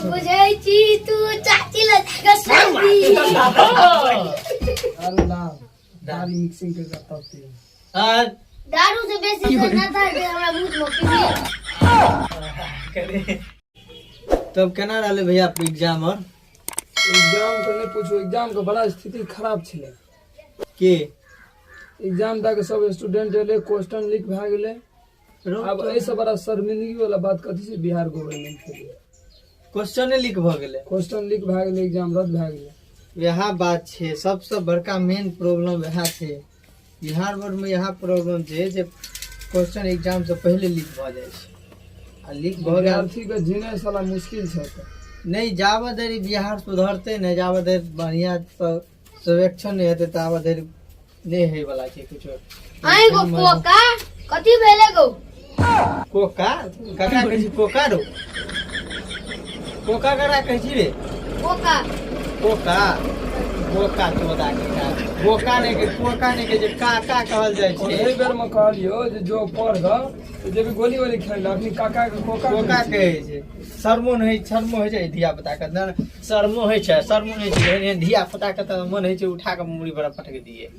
बुझै छी तू चाची लग जाके शादी। अरे ना दारू मिक्सिंग के तब पियो। दारू से बेसी से नशा जे हमरा मुंह में पीबी। तब केना रहलै भैया एग्जाम? और एग्जाम के नहि पूछू, एग्जाम के बड़ा स्थिति खराब छलै। के एग्जाम दए के सब स्टूडेंट एलै, क्वेश्चन लीक भए गेलै। आब एहिसँ बड़ा शर्मिंदगी वाला बात कथी छै बिहार गवर्नमेंट के लिए? क्वेश्चने लीक भऽ गेलै। क्वेश्चन लीक भए गेलै, एग्जाम रद्द भए गेलै। वएह बात छै, सबसँ बड़का मेन प्रॉब्लम वएह छै बिहार बोर्ड मे। इएह प्रॉब्लम छै जे क्वेश्चन एग्जाम से पहिले लीक भऽ जाइ छै आ लीक भऽ गेल। विद्यार्थी के जीने साला मुश्किल छै एतऽ। नहि, जाबऽ धरि बिहार सुधरतै नहि, जाबऽ धरि बढ़िआँ सँ सर्वेक्षण नहि हेतै, ताबऽ धरि नहि होइवला छै कुछो। आइ गो कोका, कथी भेलै गो? कोका ककरा कहै छी? कोका रो, कोका ककरा कहै छी रे? कोका। कोका, बोका चोदा के का, बोका नहि के, कोका नहि के जे काका कहल जाइ और छै। एहि बेर मे कहलियो जे जो पढ़ ग तऽ जेबी गोली वोली खेल, अखनी काका के कोका। कोका कहै छै। शर्मो नहि, शर्मो होइ छै धिया पुता के ने? शर्मो होइ छै? शर्मो नहि छै। एहन एहन धिया पुता के तऽ मन होइ छै उठा के मुड़ी पर पटक दिए।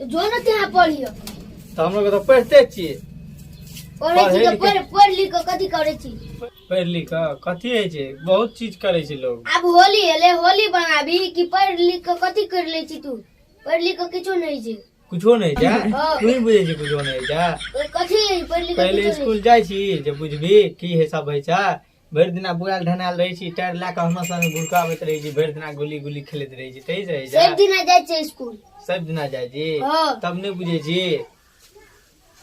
जो ने त्यहाँ पढ़ियो। तऽ हमलोग तऽ पढ़िते छियै। पढ़ै छी तऽ पढ़ै। पढ़ पढ़ लिख कऽ कथी करै छी? पढ़ि लिख कऽ कथी होइ छै? बहुत चीज करै छै लोग। आब होली एलै, होली बनाबी कि पढ़ लिख कऽ कथी कर लै छी तू? पढ़ लिख कऽ किछो नहि छै। कुछो नहि छै? हँ। तू ही बुझै छी कुछो नहि छै? कथी पढ़ लिख कऽ पहिले किछो नहि। स्कूल जाइ छी जे बुझबी की हे सब होइ छै। भरि दिना बुआल ढनायल रहै छी, टायर लए कऽ हमरा संग गुड़काबैत रहै छी, भरि दिना गुली गुली खेलैत रहै छी, तही से होइ छै। सब दिना जाइ छै स्कूल। सब दिना जाइ छी? हँ। तब नहि बुझै छी।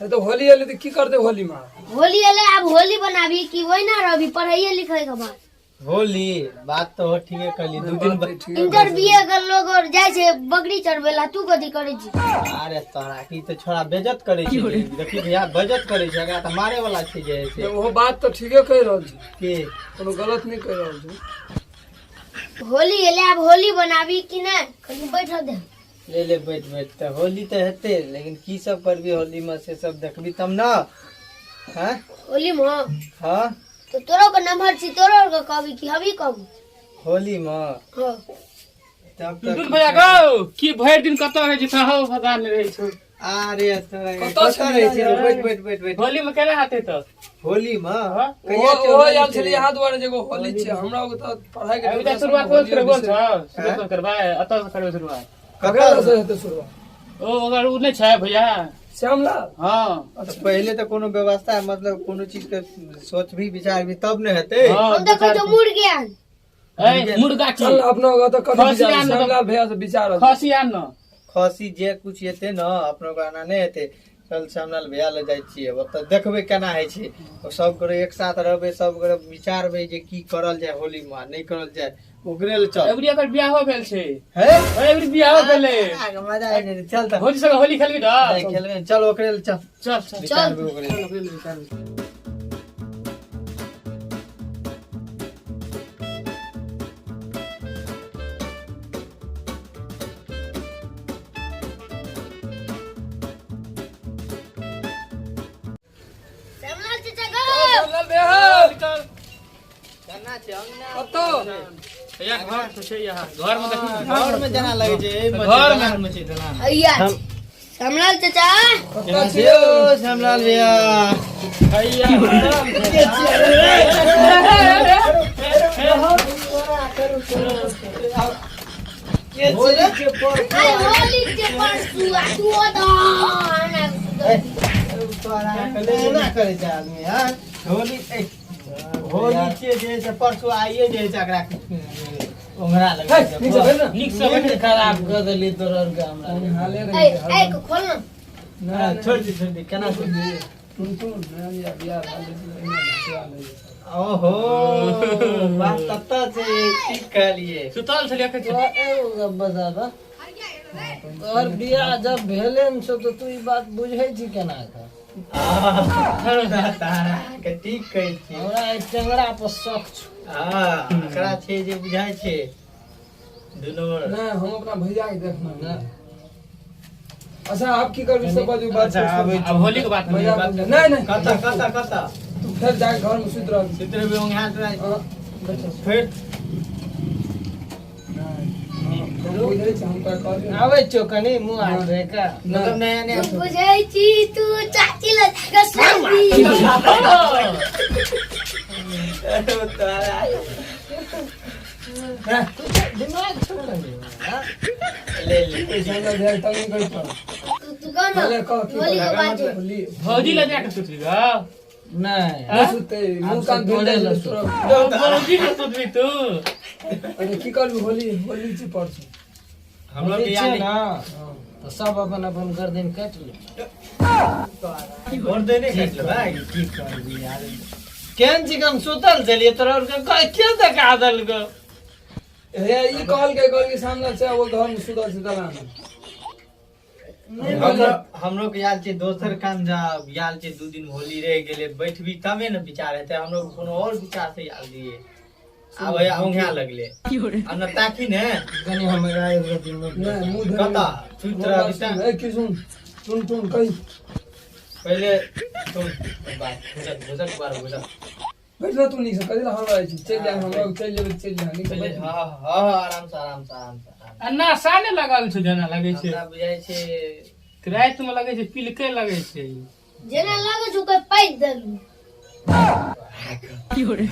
से तऽ होली एलै तऽ की करतै होली मे? होली एलै, आब होली बनाबी कि ओहिना रहबी पढ़ाइए लिखाइ के बाद? होली बात तऽ ठीके कहली, 2 दिन ठीक। इंटर बीए के लोग और जाइ छै बकरी चरबै ला, तू कथी करै छी? अरे तोरा की, तऽ छोड़ा बेजत करै छै। देखी भैया, बेजत करै छै, एकरा तऽ मारे वाला छै जे छै। ओहो बात तऽ ठीके कहि रहल छै। की? कोनो गलत नहि कहि रहल छै। होली एलै, आब होली बनाबी कि नहि? कनि बैठल दे। ले ले, बैठ बैठ। तऽ होली तऽ हेतै, लेकिन की सब करबी होली मे से सब देखबी तब ने, हैं? होली मे? हाँ। तो तोरो के नंबर छी, तोरो के कहबी कि हबी कहबू? होली मे? हाँ। तब तऽ टुनटुन भैया गौ, की भरि दिन कतऽ रहै छी? कहो, पता नहि रहै छौ। अरे तोरा कतऽ कतऽ छलियै रहै छी? रे? बैठ बैठ बैठ बैठ। होली मे केना हेतै तऽ? होली मे? हाँ। ओहो ओहो आयल छलै यहाँ दुआरे जे एगो होली छै, हमरा ओके तऽ पढ़ाई के अभी तऽ शुरुआत कोन करबै बोल छौ? शुरुआत कोन करबै? एतऽ से करबै शुरुआत। ककरा से हेतै शुरुआत? ओ अगर उ नहि छै भैया। श्यामलाल? हाँ। तऽ पहिले तऽ कोनो व्यवस्था, मतलब कोनो चीज के सोच भी विचार भी तब ने हेतै। हाँ। हम तऽ कहै छौ मुर्गी आन। ए मुर्गा की? चल, अपना ओके तऽ कथी खसी विचार आन। श्यामलाल भैया से विचार होतै। खसी आन न। खसी जे कुछ हेतै ने, अपनो के आना नहि हेतै। चल, श्यामलाल भैया लग जाइ छियै, ओतऽ देखबै केना होइ छै। ओ सब गोरे एक साथ रहबै, सब गोरे विचारबै जे की करल जाय होली मे आ नहि करल जाय, ओकरे लए चल। एबरी एकर बियाहो भेल छै। हे। एबरी बियाहो भेलै। आ, मजा आबि जेतै, चल तऽ। भौजी संगे होली खेलबी तऽ? नहि, खेलबै ने, चल ओकरे लए चल। चल चल। विचारबै ओकरे लए। चल ओकरे लए विचारबै। श्यामलाल चाचा गो। श्यामलाल भैया। केना छै अंगना? कतऽ? भैया घर तऽ छै यहाँ, घर मे देखी ने। घर में जेना लगै छै, एहिमे छै, घर मे। दलान मे छै, दलान। हैया श्यामलाल चाचा। कतऽ छै छियै? यौ, श्यामलाल भैया। भैया। होली के पर्व। आइ होली के परसू आ तू ओतऽ तोरा एना करै छै आदमी? हँ, होली ए, होली छियै जे से परसू आइए जे छै, एकरा ओंघरा लगै छै। नीक से बैठ ने। नीक से बैठ। खराब कऽ देली तोर आरके हमरा। हाले ए रहै छै। ए खोल ना। हँ, छोड़ि दे छोड़ि दे, केना छोड़ि दे? टुनटुन नया नया बियाह भेल छै, एहिना भसिया लै छै। ओहो, बात तत्ता छै, ठीक कहलिए। सुतल छलियै एखन। तोरा एगो गप बता दऽ, तोहर बियाह जब भेले ने छौ तऽ तू ई बात बुझै छी केना कऽ? तारा के ठीक कहै छी। हमरा एहि टेंगरा पर शक छौ। हँ, एकरा छै जे बुझाइ छै दुनू। नहि, हम अपना भैया के देखना ने। अच्छा आप की करबी सब बाजू बात अच्छा, आबै अब होली के बात मजाक बात नहीं नहीं कतऽ कतऽ कतऽ तू फेर जाके घर में सुति रह। सुति रहबै ओंघा तोरा। हाँ, बैठ। फेर हम बुझै छी, हम तोरा कहलियौ। आबै छौ कनि मुँह हाथ धोइ कऽ। मतलब नया नया हम बुझै छी तू चाची लग जाके सुतबी। दिमाग छौ कनि, हाँ? ले ले पैसा लऽ जाय तब नहि कहै छौ। तू तू कह न भले कह की होली के बात छै। होली भौजी लग जाके सुतबी ग नहि नहि सुतै, मुँह कान धोइ तोरे लै लग तोरा। भौजी लग सुतबी तू। अरे की करबी होली होली छी परसू। हमरो होली के छै याद ने तऽ सब अपन अपन गर्दन काटि ले। गोर देने काटि लेबै। की करबी यार, केहन चिकन सुतल छलियै तोरा आरके के देखा देलको? हे ई कहलकै कहलकै सामने से वो घर में सुतल छै दलान में। हमरो के याद छै दोसर काम जा याद छै 2 दिन होली रहि गेलै बैठबी तबे ने विचार हेतै। हमरो के कोनो और विचार से याद दिए आब हैया औंघा लगले आ न ताकी ने कनि हमरा एक रति मुँह नहि मुँह धोइ कतऽ सुति रहबी त ए की सुन सुन सुन कही पहिले सुन बात घुसक घुसक बार घुसक बैठ ना तू नीक से कथी लए हड़बड़ाइ छी? चलि जा हमरा चलि जेबै चलि जा नीक से पहिले बैठ। हाँ हाँ आराम से आराम से आराम से आराम आ नशा ने लगल छौ जेना लगै से। छै। हमरा बुझाइ छै राति में लगै छै पिलके लगै छै। जेना लागै छौ कोई पाइप देलू।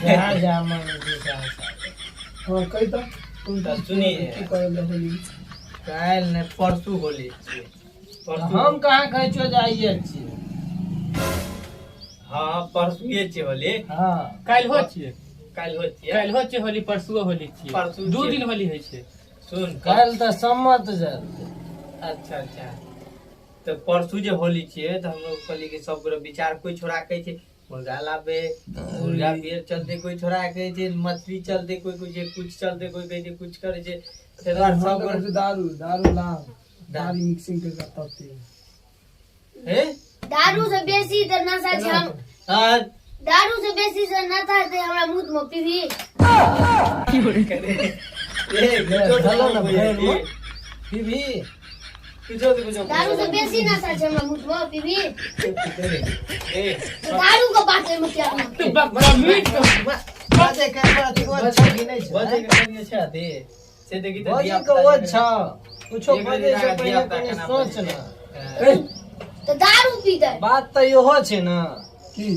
जा जा मन जे जा। हाँ कही तऽ सुन तऽ सुनी। की करल जाय होली? काल्हि नहि परसू होली छियै। परसू हम कहाँ कहै छियौ जे आइए छियै। हाँ परसुए छियै होली। हाँ काल्हि हो छियै। काल्हि हो छियै। काल्हि हो छियै होली परसुओ होली छियै। परसू 2 छियै। दिन होली होइ छै। सुन काल्हि तऽ सम्मत जलतै। अच्छा अच्छा तऽ परसू जे होली छियै तऽ हमलोग कहलियै कि सब गोटे विचार कोइ छोड़ा कहै छै मुर्गा लाबे मुर्गा बियर चलते कोइ छोड़ा कहै छै मछली चलते कोइ कोइ छै कुछ चलते कोइ कहै छै कुछ करै छै ताहि दुआरे हम सब तऽ गोटे कहै छी दारू दारू ला दारू मिक्सिंग करके तब पी। हे दारू से बेसी तऽ नशा छै हम हाँ दारू से बेसी से नशा छै हमरा मुँह में पीबी। ए कुछो तऽ भेलो ने बुझै भरि छी। मोन। पीबी कुछो तऽ कुछो दारू से बेसी नशा छै हमरा मुँह में पीबी। ए तऽ दारू के बात एहिमे किया तू बदतमीज बाजे के अथी ओ बजै कि नहि छै? बाजे के कनिए छै अथी से देखी तऽ बजै धिया के ओ छौ कुछो एक बजै बेर छै धिया पहिले पुता कनि केना सोच बजै ने। छै। ए तऽ दारू पीतै। बात तऽ इहो छै ने की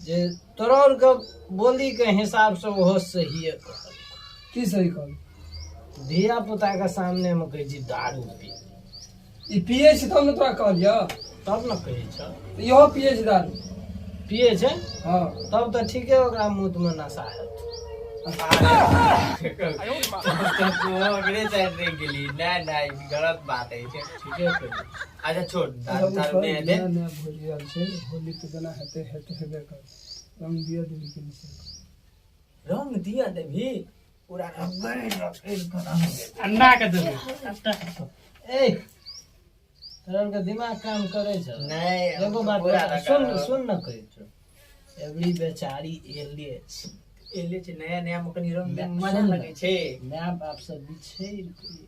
जे तोरा आरके बोली के हिसाब से ओहो सहिए कहल। की सही कहल? धिया पुता के सामने मे कहै छी दारू पी। ई पियै छी तब ने तोरा कहलियौ। तब ने कहै छौ। तऽ इहो पियै छै दारू। पियै छै? हाँ तब तऽ ठीके ओकरा मुँह मे नशा हेतै। ओकरे साइड रहि गेली। नहि नहि ई गलत बात है छै। ठीके कहै। अच्छा छोड़ दारू तारू नहि हेतै। नया नया होली आयल छै होली तऽ जेना हेतै हेतै हेबे कर रंग दिया देवी के निशा। रंग दिया देबी पूरा रगड़ि रगड़ि कऽ रंग देबही। अन्ना के देबै। ए तोरा आरके दिमाग काम करै छौ? नहि एगो बात पूरा बता, सुन सुन न कहै छौ एवरी बेचारी एले छै। एले छै नया नया मे कनि रंग सुन मजा ने। लगै छै। माय बाप सब बिछड़ि गेलै।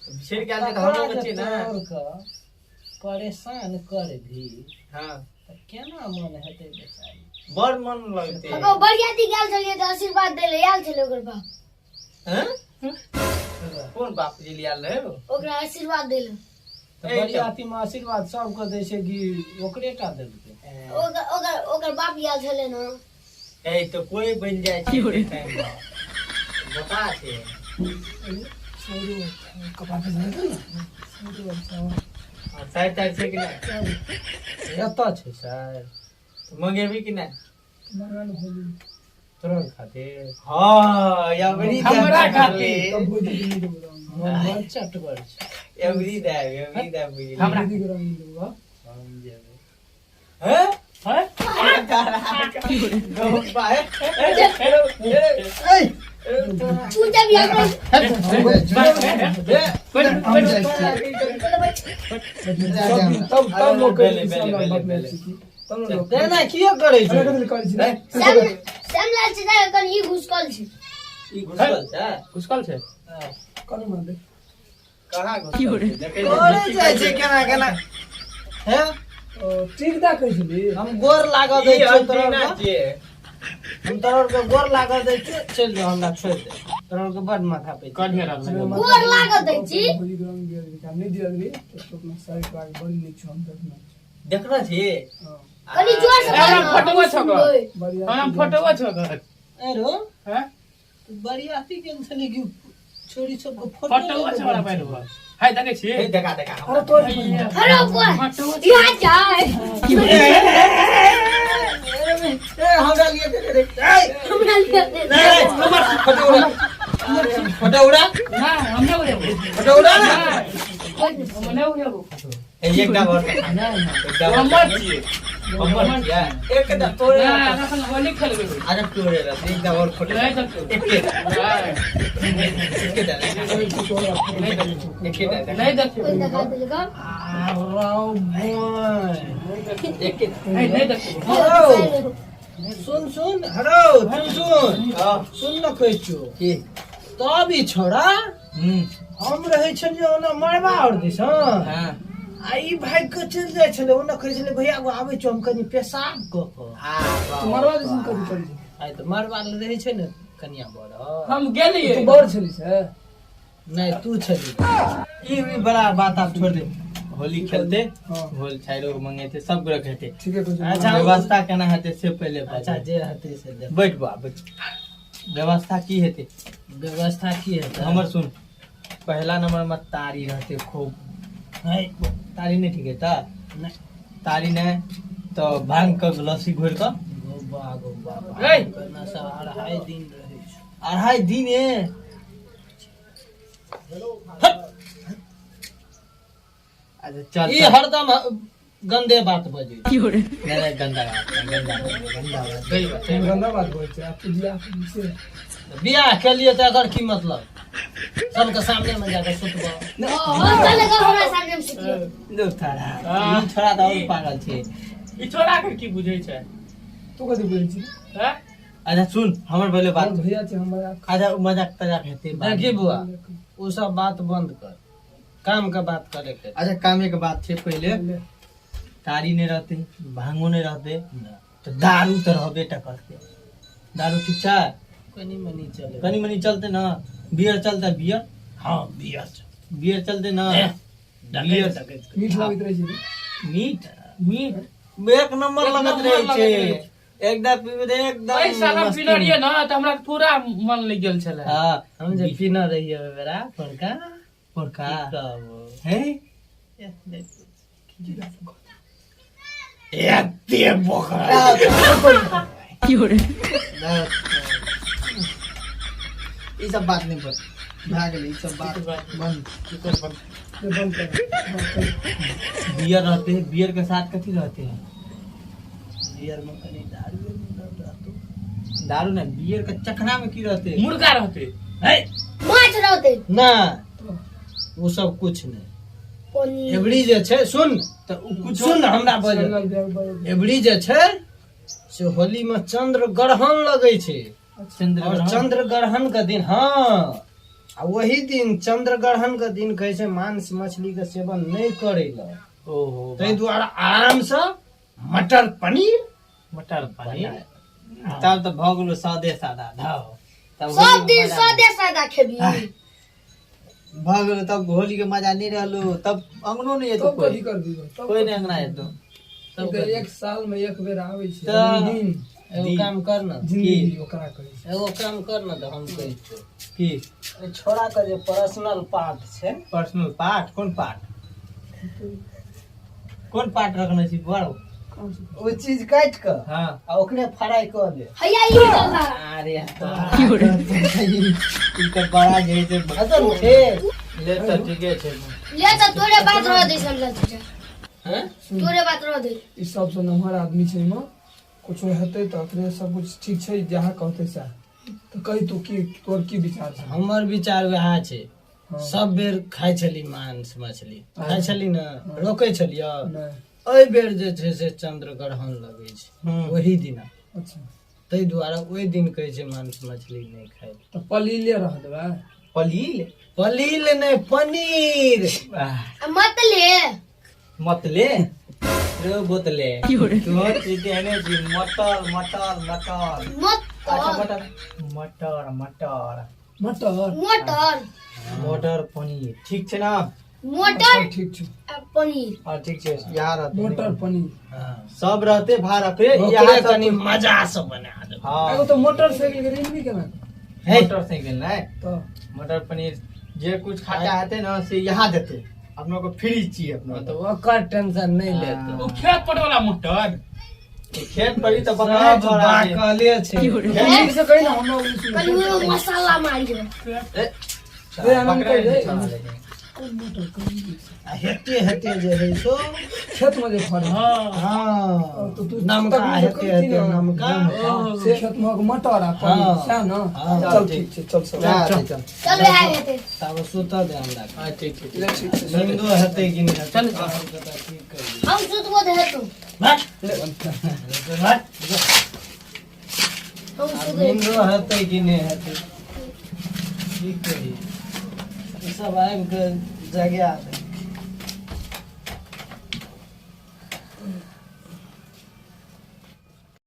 बिछड़ि गेल छै तऽ हमरो तकरा जे छै ने। तोर के परेशान करबी हाँ तऽ केना मन हेतै बेचारी? बड़ मन लगतै। ओकर बरियाती गेल छलियै तऽ आशीर्वाद दै लए आयल छलै ओकर बाप। हैं? कोन बाप जी लियाल रहै हो? ओकरा आशीर्वाद दै लए। तऽ ए, बरियाती मे आशीर्वाद सबके दै छै कि ओकरे टा देलकै? ओकर ओकर ओकर बाप आयल छलै ने। ए तऽ कोई बनि जाइ छै ओहि टाइम मे बता छै। कपड़ा पे जाए ने साइड ताइड छै कि नहि? एतऽ छै सर। तऽ मंगेबी कि नहि? मंगा ने होली तोरा खातिर। हाँ एवरी हमरा खातिर। तब भौजी के नहीं देबो रंग। मन चटगर छै। एवरी दाब एवरी दाब बुझली। हमरा दीदी के रंग देबो। हम जेबै। हैं? हैं? गप्पा है। तू जब हमरा तब तब लोग बेले, बेले, बेले, बेले। तब लोग तेना किया करै छै? अरे कथी करै छी रे? श्यामलाल चाचा के कनि ई घुसकल छै। ई घुसल छै। घुसकल छै। कनी मार दे। कहाँ घुसल छै? देखै करे जाइ छै केना केना हैं। ओ, ठीक दा कहै छली। हम गोर लागऽ दै ई छियौ तोरा अंटीना के। छियै। हम तोरा के गोर लागऽ दै छियौ, चलि जाउ, हमरा छोड़ि दे। तोरा के बड माथा पे कढ़िया रहल। गोर लागऽ दै छी। होली के रंग दिया देबी, नहि दिया देबी तऽ अपना साइड पर आके बड़ी नीक छौ, हम देखना छी। देखने छी। हँ, कनि जोर से हमरा बाज ना, फोटोआ हम छौ सुनबै। बढ़िया। हम फोटोआ छौ घर। अरे हैं? तू बरियाती केन छली कि छोरी सबके फोटो फोटोआ छौ हमरा पास बा। हाय देखै छी। हे, देखा देखा। अरे तोर अरे कोई यहाँ जाए। ए, हमरा लिए दे दे रे। ए, हमरा लिए दे दे। ए, हमर फोटो उड़ा, फोटो उड़ा। ना, हम नहि उड़ेबो। फोटो उड़ा ना। हम नहि उड़ेबो। ए, एकटा और एकटा और। हमर छियै। हमर छियै। एकटा तोरे। ना, एखन होली खेलबै। अरे तोरे रहतै, एकटा और फोटो। नहि देखबै। एके नहि। एकेटा एकेटा। नहि देखबै। कोई देखा देलका। आरो बोय। एके। नहीं देखबै। हरो सुन सुन, हरो सुन सुन। हाँ। सुन न, कहै छियौ की? तब ई छोड़ा हम रहै छलियै ओना मरबा और दिस। हाँ। आ ई भागि कऽ चलि जाइ छलै ओना, कहै छलै भैया गो आबै छौ, हम कनि पेशाब कऽ कऽ। आ तू मरवा दिसन कथी करै छै? आइ तऽ मरबा लए रहै छै ने कनिया बड़। हम गेलियै। तू बड़ छली से? नहि, तू छली। ई भी बड़ा बात आप छोड़ दे, होली खेलते। हाँ। होल छाइरो मंगेते, सब गोरे खेते। ठीके कहै छै। अच्छा। व्यवस्था केना हेतै से पहिले बाजू। अच्छा, जे हेतै से देख। बैठ बा, बैठ। व्यवस्था की हेतै? व्यवस्था की हेतै? हमर सुन, पहला नंबर में तारी रहते खूब। नहि। तारी नहीं ठीक है ता? नहि। तारी नहीं तो भांग के लस्सी घोर कऽ। गोबा गोबा। ए! भांग के नशा 2.5 दिन रहै छै। 2.5 दिन है। अच्छा चल। ई चल। हरदम गंदे बात बजै छै। नहीं नहीं, गंदा बात नहीं, गंदा बात, गंदा बात। सही बात, सही बात। गंदा बात बोलै छै आ तू बियाह करी से। बियाह केलिए तऽ एकर की मतलब? सबके सामने में जाके सुतबो? हाँ, चल गा, हमरा सामने में सुतियो। लो थारा। हाँ। ई छोड़ा तऽ और पागल छै। ई छोड़ा के की बुझै छै? तू कथी बोलै छी? हैं? अच्छा सुन, हमर पहिले बात। हमर भैया छै, हमर अच्छा, उ मजाक तजाक हेतै बाद देखी में। बुआ, ओ सब बात बंद कर, काम के बात करे के। अच्छा, कामे के बात छै। पहिले तारी नहीं रहते, भांगो नहीं रहते, तऽ दारू तऽ रहबे टा करते। दारू ठीक छै? कनी मनी चले। कनी मनी चलते ना। बियर चलते बियर? हाँ, बियर चल। बियर चलते ना। बियर। डकैत। मीठ लगैत रहै छै। मीठ मीठ एक नंबर एक लगत नंबर रहै लगैत छै। रहै एकदम पीबे तऽ एकदम एहि साल हम मस्ती पीने में। रहियै ने तऽ हमरा पूरा मन लागि गेल छलै। हाँ। हम जे पीने रहियै ओहि बेरा पोरका। पोरका। की कहबो। है। एते बोकरा। ई सब बात नहीं पर भए गेलै, ई सब बात बंद। बंद कर, हाँ, कर। बियर रहते हैं, बियर के साथ कथी रहते हैं? बियर में कनी दारू मिलल रहतो। दारू नहीं, बियर के चखना में की रहते? मुर्गा रहते। है। माछ रहते। ना, ओ सब कुछ नहीं। पनीर। एबरी जे छै, सुन। तऽ उ कुछ सुन, हमरा बज। चल, बियाह बड़। एबरी जे छै से होली में चंद्र ग्रहण लगै छै। चंद्र और ग्रहण? चंद्र ग्रहण के दिन, हाँ, आ वही दिन चंद्र ग्रहण के दिन कहै छै मांस मछली के सेवन नहि करै लए। ओहो। ताहि दुआरे आराम से मटर पनीर। मटर पनीर, तब तऽ भऽ गेलो सादे सादा धाओ तब। सब होली के दिन मजा सादे सादा खेबी। भऽ गेलो, तब होली के मजा नहीं रहलो, तब अंगनो नहीं एतो। तब कोई कथी कर दियो तब? कोई नहीं अंगना एतो। ई तऽ एक साल में एक बेर आबै छै। तऽ- रंगीन एगो काम कर न। जिंदगी ओकरा कहै छै। एगो काम कर न, तऽ हम कहै छियौ। की? एहि छोड़ा के जे पर्सनल पार्ट छै। Personal part? कोन पार्ट, कोन पार्ट रखने छी बड़? ओ चीज काटि कऽ आ ओकरे फ्राई कऽ ले। हैया ई चलता। अरे ई तऽ बड़ा जे छै। हेतौ ने ठीक? ले तऽ ठीके छै। ले तऽ तोरे बात रह दे समझल चाचा। हैं? तोरे बात रह दे। ई सबसँ नमहर आदमी छै, एहिमे कुछो हेतै तऽ अखने सब कुछ ठीक छै, जहाँ कहतै सएह। तऽ कही तू, की तोर की विचार छै? हमर विचार वएह छै। हाँ। सब बेर खाइ छली मांस मछली, खाइ छली ने, रोकै छलियै? नहि। एहि बेर जे छै से चंद्र ग्रहण लगै छै ओही दिना। अच्छा। ताहि दुआरे ओहि दिन कहै छै मांस मछली नहि खाइ। तऽ पलीले रह देबै। पलील। पलील नहि, पनीर। आ मतले। मतले रे बोतले तू चीज एने छी, मटर मटर मटर। अच्छा। मटर। मटर मटर मटर। मटर। मोटर। मटर पनीर ठीक छै ना? मोटर। ठीक छै। आ पनीर। हाँ, ठीक छै, यहाँ रहते। मटर पनीर। सब रहते भाड़ा पे। ओकरे यहाँ सब कनि मजा से बना देबै। हाँ। एगो तो मोटरसाइकिल के रिंग केना? हे। मोटरसाइकिल नहीं। तो मटर पनीर जे कुछ खाता हेतै ना से यहाँ देते, अपनो को फ्री चाहिए अपनो। तऽ ओकर टेंशन नहि लेतै। ओ खेत पटे वाला मोटर। खेत पर ही तो बकरा सब छोड़ा है। बाकले छै। नीक से कही ना, हमरा ओ सुन। कनि ओहिमे मसाला मारियो। ए, ए, आनंद बकरा कहि दे। नहीं छोड़ा लेकिन। आ हेते हेते जे हइ सो खेत में जे फड़े। हाँ। हाँ। तो तू नमका तकनीक हेते करै छी हेते ने। नमका। से खेत में मटर आ पनीर। हाँ। सएह ने? हाँ। चल, ठीक छै, चल सब। जा, चल चल। चल, वएह हेतै। तब सुतऽ दे हमरा। हाँ, ठीक छै। ले, ठीक छै। नींदो हेतै कि नहि? चल। ठीक कहि। हम सुतबो तऽ हेतौ। भाग भाग। हम सुतबै। नींदो हेतै कि नहि हेतै? की कही, ई सब आबि कऽ जगा दे।